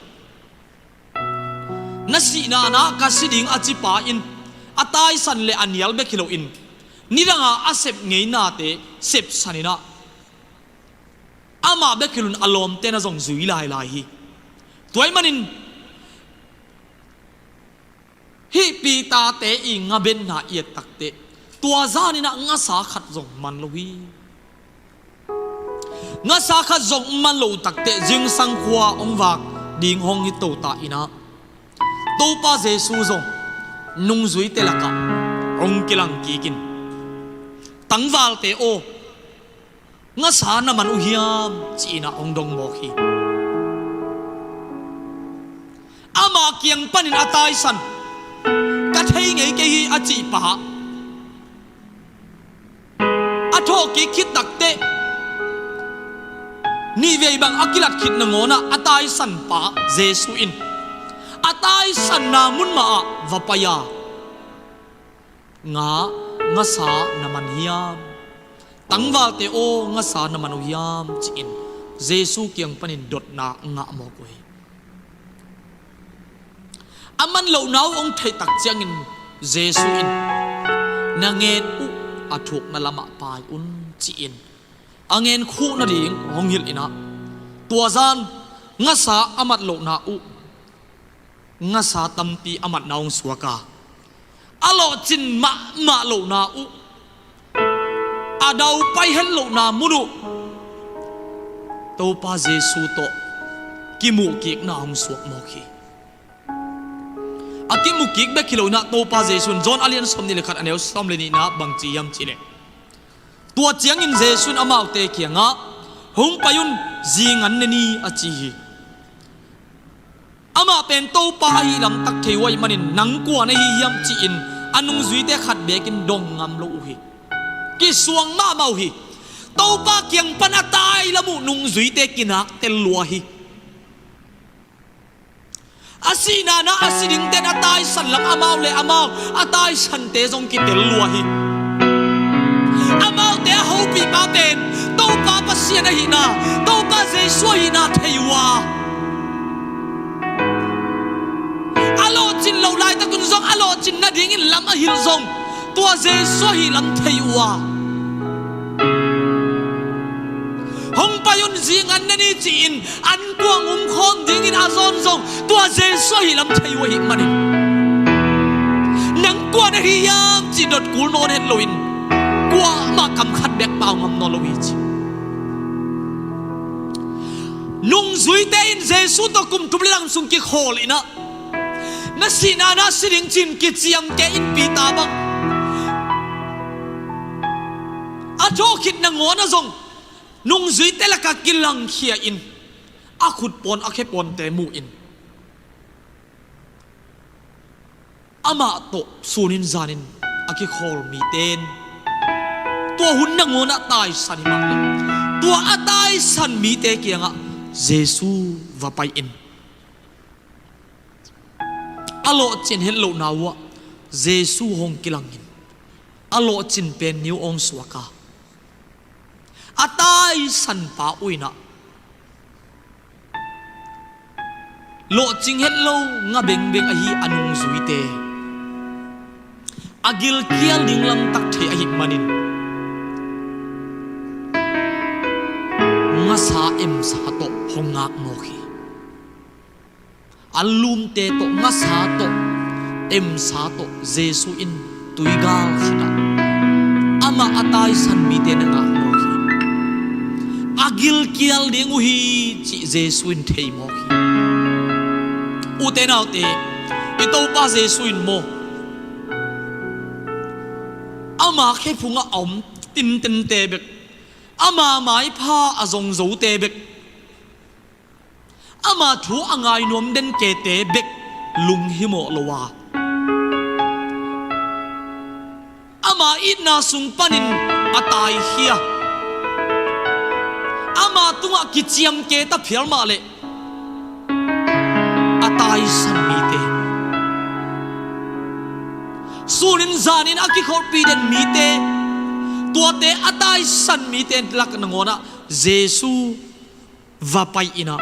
Na sihna-ah ka si ding a cipa in a taisan le a nial bek hi loin, nidang a a sep ngeinate sepsan in ah, amah bek hi loin a lawmte na zong zui lailai hi. Tua ahih manin hih Peter-te i nga benna i et takteh, tua zan in ah ngasa khat zong man lo hi. Ngasa khat zong man lo takteh, zingsang khua hong vak ding hong hi to ta in ah, Topa Jesu zong nungzuite lakah hong kilang kik in, "Tangvalte aw, ngasa na man uh hiam?" ci-in ah hong dong mawk hi. Ama kiang panin a taisan, "Ka thei ngei kei hi," a cih pa, a thawh kik khit takteh, ni vei bang a kilat khit nangawn ah a taisan pa Jesu in a taisanna mun mah ah va pai a, "Nga, ngasa na man hiam? Tangvalte aw, ngasa na man uh hiam?" ci-in Jesu kiang panin dotna ngah mawk uh hi. A man lohna uh hong theih tak ciangin Jesu in, "Na ngen uh a thukna lamah pai un," ci-in a ngen khuh nading hong hilh in ah, tua zan ngasa a mat lohna uh ngasa tampi a matna hong suak a, a lawhcin mahmah lohna uh a dau pai het lohna mun uh Topa Jesu tawh kimuh kikna hong suak mawk hi. A kimuh kik bek hi lo in ah Topa Jesu in John a lian sawmnih le khat, a neu sawm le nihna bang ci hiam cih leh, tua ciangin Jesu in amaute kiangah, "Hong pai un, zingan ne ni," a ci hi. Amah pen Topa ahih lamtak thei uh ahih manin, "Nang kua na hi hiam?" ci-in a nungzuite khat bekin dong ngam lo uh hi. Kisuang mahmah uh hi. Topa kiang pan a tailam uh nungzuite kinak tel lua hi. A sihna-ah a si dingte'n a taisan lam amau le amau a taisante zong kitel lua hi. Amaute a hopihpa pen Topa Pasian ahihna, Topa Jesu ahihna thei uh a, a lawhcin loh laitakun zong a lawhcin nadingin lam a hilh zong tua Jesu ahih lam thei uh a, "Hong pai un, zingan ne ni," ci-in an kuang umkhawm dingin a zawn zong tua Jesu ahih lam thei uh ahih manin, "Nang kua na hi hiam?" ci dot kul nawn het loin, kuamah kam khat bek pau ngam nawn lo hi ci. Nungzuite in Jesu tawh kum thum le dang sung kikhawl in ah, "Na sihna-ah na si ding," ci-in kiciamteh in Peter bang a thawhkhit nangawn ah zong nungzuite lakah kilangkhia in, a khut pawn a khe pawnte mu in, amah tawh sunin zanin a kikhawl mite'n tua hun nangawn ah taisan hi mah leh, tua a taisan mite kiangah Jesu va pai-in a lawhcin het lohna uhah Jesu hong kilangin a lawhcin pen niu hong suak a, a taisanpa uh in ah lawhcing het lo nga bengbeng ahi a nungzuite a gilkial ding lamtak thei ahih manin ngasa emsa tawh hong ngak mawk hi. A lumte tawh, ngasa tawh, emsa tawh Jesu in tuigal khatah amah a taisan mite na ngak mawk hi. A gilkial ding uh hi cih Jesu in thei mawk hi. Ute naute, i Topa Jesu in maw, ama khephungah a om tintente bek, ama maipha a zongzote bek, ama thu a ngainuam den kete bek lunghimawh lo a, ama itna sung panin a taikhia, ama tungah kiciam keta phial mah leh a taisan mite, sunin zanin a kikholhpih den mite, tuate a taisan mite lak nangawnah Jesu va pai-in ah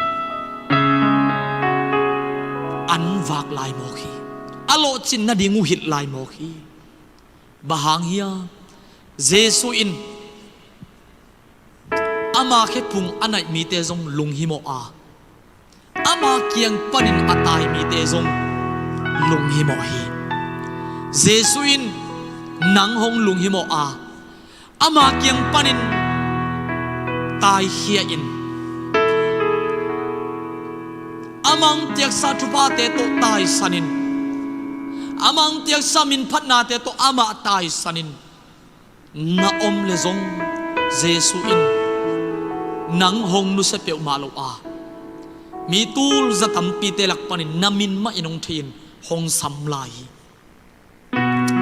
an vak lai mawk hi. A lawhcin nading uh hilh lai mawk hi. Bang hang hiam? Jesu in ama khephung a naih mite zong lunghimawh a, ama kiang panin a tai mite zong lunghimawh hi. Jesu in nang hong lunghimawh a, ama kiang panin taikhia in, amah hong tiaksa thuphate tawh taisanin, amah hong tiaksa minphatnate tawh amah taisanin na om leh zong Jesu in nang hong nusia peuhmah lo a, mi tul za tampite lak panin na min mah in hong thei-in hong sam lai hi.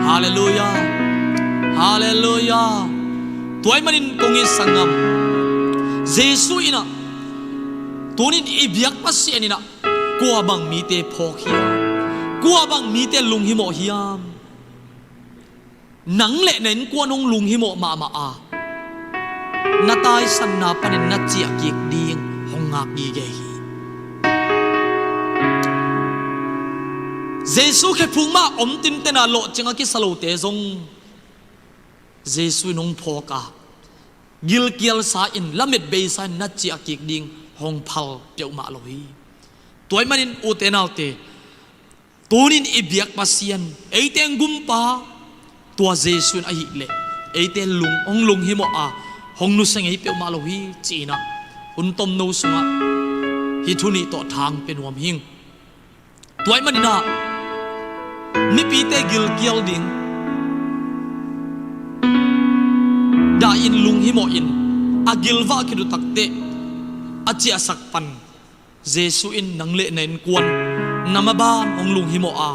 Halleluiah. Halleluiah. Tua ahih manin kong it sanggam, Jesu in ah tunin i biak Pasian in ah kua bang mite phawk hiam? Kua bang mite lunghimawh hiam? Nang le na innkuan hong lunghimawh mahmah a, na taisanna panin na ciah kik ding hong ngak gige hi. Jesu khephung mah om tinten a lawhcing a kisa lote zong Jesu in hong phawk a, gilkial sa in, lamet beisa in na ciah kik ding hong phal peuhmah lo hi. Tua ahih manin ute naute, tunin i biak Pasian, eite hong gumpa tua Jesu in ahih leh eite lung, hong lunghimawh a, hong nusia ngei peuhmah lo hi ci-in ah hun tomno sungah hih thu nih tawh thang pia nuam hing. Tua ahih manin ah mipite gilkial ding dah in lunghimawh in, a gilvah khit uh takteh a ciahsak pan Jesu in nang le na innkuan na maban hong lunghimawh a,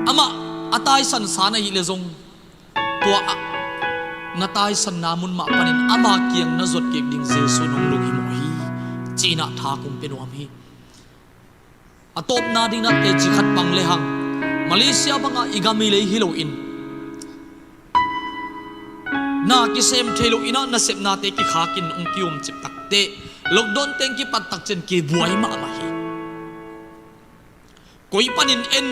amah a taisan sa na hih leh zong tua a, na taisanna mun mah panin ama kiang na zuat kik ding Jesu in hong lunghimawh hi ci-in ah tha kong pia nuam hi. A tawpna dingin ah teci khat bang lehang Malaysia bangah i gam i lei hi loin, na kisem thei loin ah nasepnate kikhakin hong ki-umcip takteh lockdown teng kipat takciang kibuai mahmah hi. Koi panin en,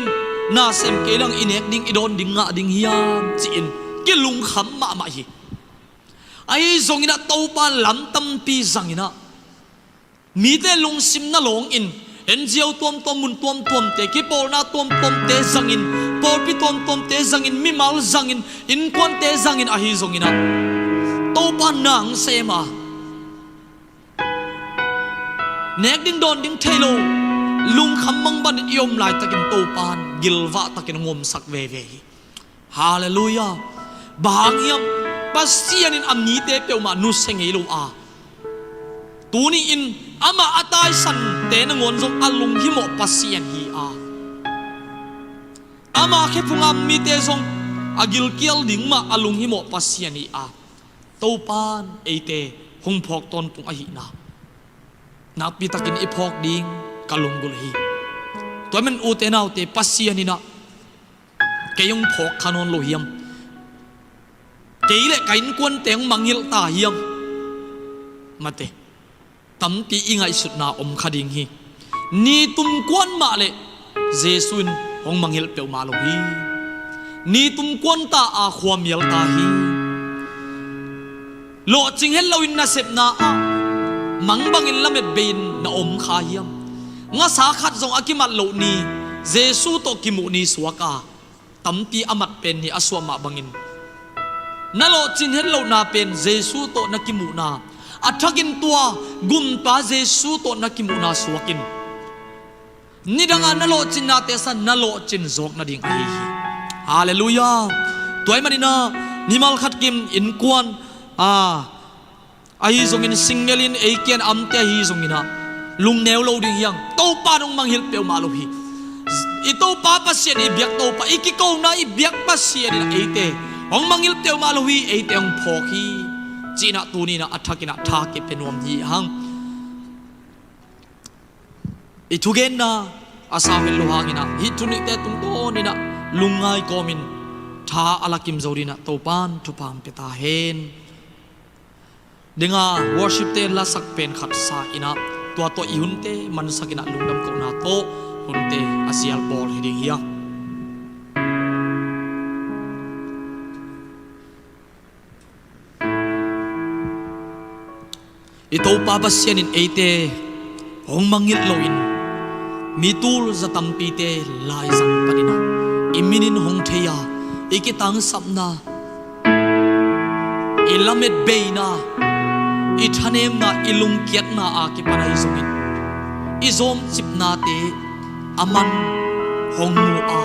na sem kei leng i nek ding, i dawn ding, ngah ding hiam ci-in kilungkham mahmah hi. Ahi zongin ah Topa lam tampi zangin ah mite lungsim na lawngin, N G O tuamtuam, mun tuamtuamte, kipawlna tuamtuamte zangin, pawlpi tuamtuamte zangin, mimal zangin, innkuante zangin ahi zongin ah Topa na hong sem a, nek ding dawn ding thei lo, lungkham mangbanin i om laitakin Topa in gilvah takin hong omsak veve hi. Halleluiah. Bang hang hiam? Pasian in a mite peuhmah nusia ngei lo a, tuni-in amah a taisante nangawn zong a lunghimawh Pasian hi a, ama khephunga mite zong a gilkial ding mah a lunghimawh Pasian hi a, Topa in eite hong phawk tawntung ahihna nakpitakin i phawk ding ka lunggulh hi. Tua ahih manin ute naute, Pasian in ah kei hong phawk kha nawn lo hiam? Kei le ka innkuante hong mangngilh ta hiam? Mate, tampi i ngaihsutna om kha ding hi. Ni tum kuan mah le Jesu in hong mangngilh peuhmah lo hi. Ni tum kuan ta a, khua mial ta hi. Lawhcing het loin nasepna ah mang bangin lamet bei-in na om kha hiam? Ngasa khat zong a kimat loh ni, Jesu tawh kimuh ni suak a, tampi a mat pen ni a suah mah bangin, na lawhcin het lohna pen Jesu tawh na kimuhna, a thakin tua gumpa Jesu tawh na kimuhna suak in. Nidanga na lawhcinnate san na lawhcin zawk nading ahi hi. Halleluiah. Tua ahih manin ah mimal khat kim innkuan, a, ahi zongin single in ei kian amte ahi zongin ah lungneu lo ding hi hang. Topa in hong mangngilh peuhmah lo hi. I Topa Pasian, i biak Topa, i kikona i biak Pasian in ah eite hong mangngilh peuhmah lo hi, eite hong phawk hi, ci-in ah tuni-in ah a thakin ah tha kipia nuam hi hang. I thugenna a sau het loh hangin ah hih thunihte tungtawnin ah lungngai kawmin tha a la kim zo dingin ah Topa'n thupha hong pia ta hen. Dinga worship-te lasak pen khat sa-in ah tua tawh i hunte mansakin ah lungdam kohna tawh hunte a zial bawl hi ding hi a. I Topa Pasian in eite hong mangngilh loin mi tul za tampite laizang panin ah i minin hong thei a, i kitangsapna, i lamet beina, i thanemna, i lungkiatna a kipan ahi zongin i zawmcipnate aman hong mu a,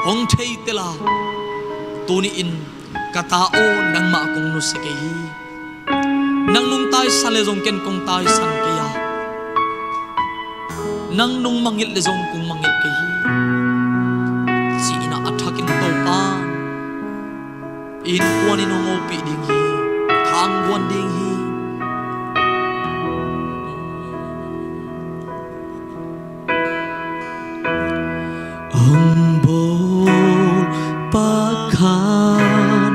hong theitel a, tuni-in ka ta aw, nangmah kong nusia kei hi. Nang nong taisan leh zong ken kong taisan kei a, nang nong mangngilh leh zong kong mangngilh kei hi, ci-in ah a thakin Topa in innkuan in hong hopih ding hi. Tha hong guan ding hi. Hong bawl pa khat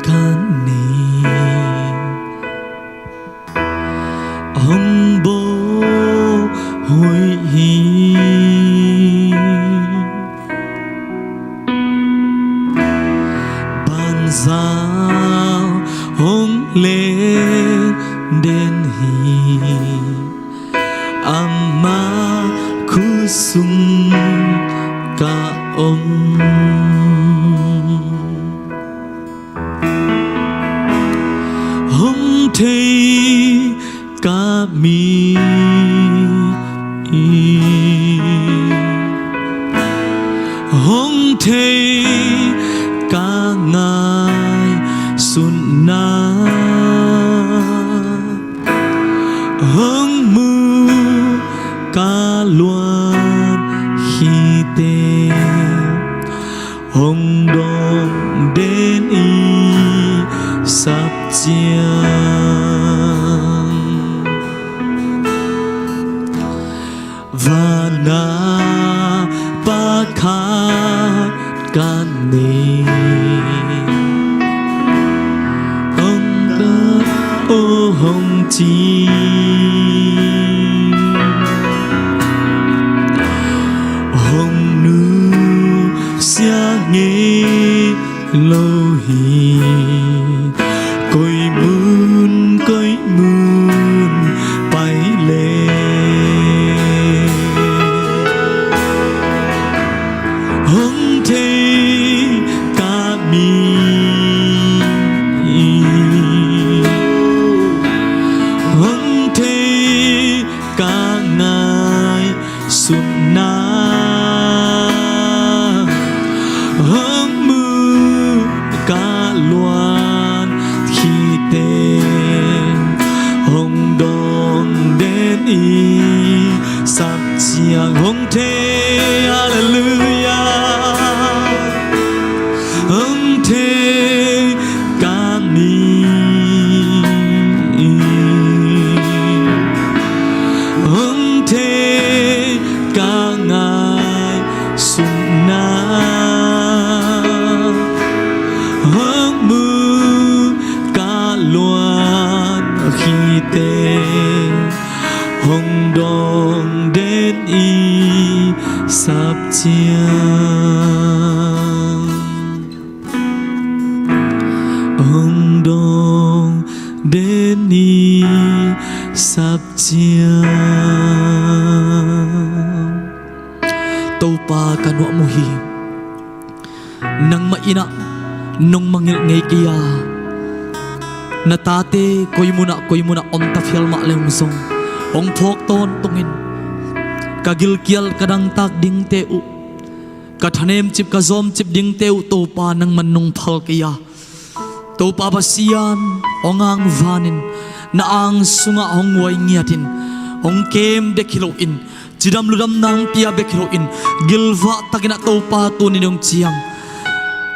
ka nei, hong bawl hoih hi. Banzau hong leng den hi, ama khut sung ka om. Hong thei ka mi, hong thei ka ngaihsutna, hong mu ka luan khite, hong dawng den i sap ciang. Van ah Pa khat ka nei, hong ta aw hong ci, hong nusia ngei lo hi. Koi mun koi mun pai leh, hong thei ka mi, hong thei ka ngaihsutna, hong mu ka Ong dong den i sapciang. Topa ka nuam uh hi. Nangmah in ah nong mangngilh ngei kei a, na tate koi munah koi munah om ta phial mah le hong zong hong phawk tawntungin ka gilkial ka dangtak dingte uh, ka thanemcip ka zawmcip dingte uh Topa nangman nong phal kei a, Topa Pasian hong angvanin na ang sungah hong uai ngiatin hong kem bek hi loin cidam ludamna hong pia bek hi loin gilvah takin ah Topa tuni dong ciang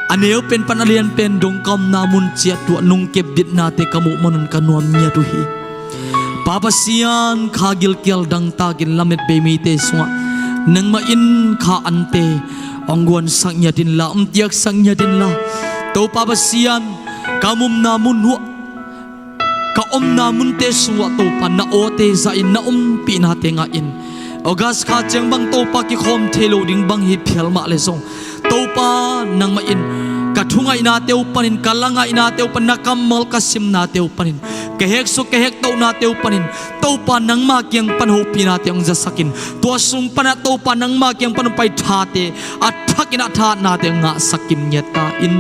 a neu pen pan a lian pen dong ka omna mun ciat tuah nong kepditnate ka muh manun ka nuam ngiat uh hi. Pa Pasian kha gilkial dangtakin lamet bei mite sungah nangmah in kha ante hong guansak ngiat inla, hong tiaksak ngiat inla, Topa Pasian ka omna mun uh, ka omna munte sungah Topa na awte zahin na ompihnate ngahin August kha ciang bang Topa kikhawm thei lo ding bang hi phial mah le zong Topa nangmah in ka thungaihnate uh panin, ka langaihnate uh panin, na kammal ka simnate uh panin, ka heksuk ka hektohnate uh panin Topa nangma kiang pan hopihnate hong zasakin tua sung panah Topa nangma kiang pan hong pai thate a thakin a thatnate hong ngahsak kim ngiat ta in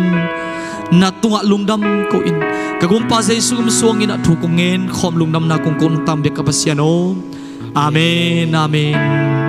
na tungah lungdam ko in ka Gumpa Jesu gum suangin ah thu kong ngen khawm lungdamna kong ko nong tam bek ka Pasian aw. Amen, amen.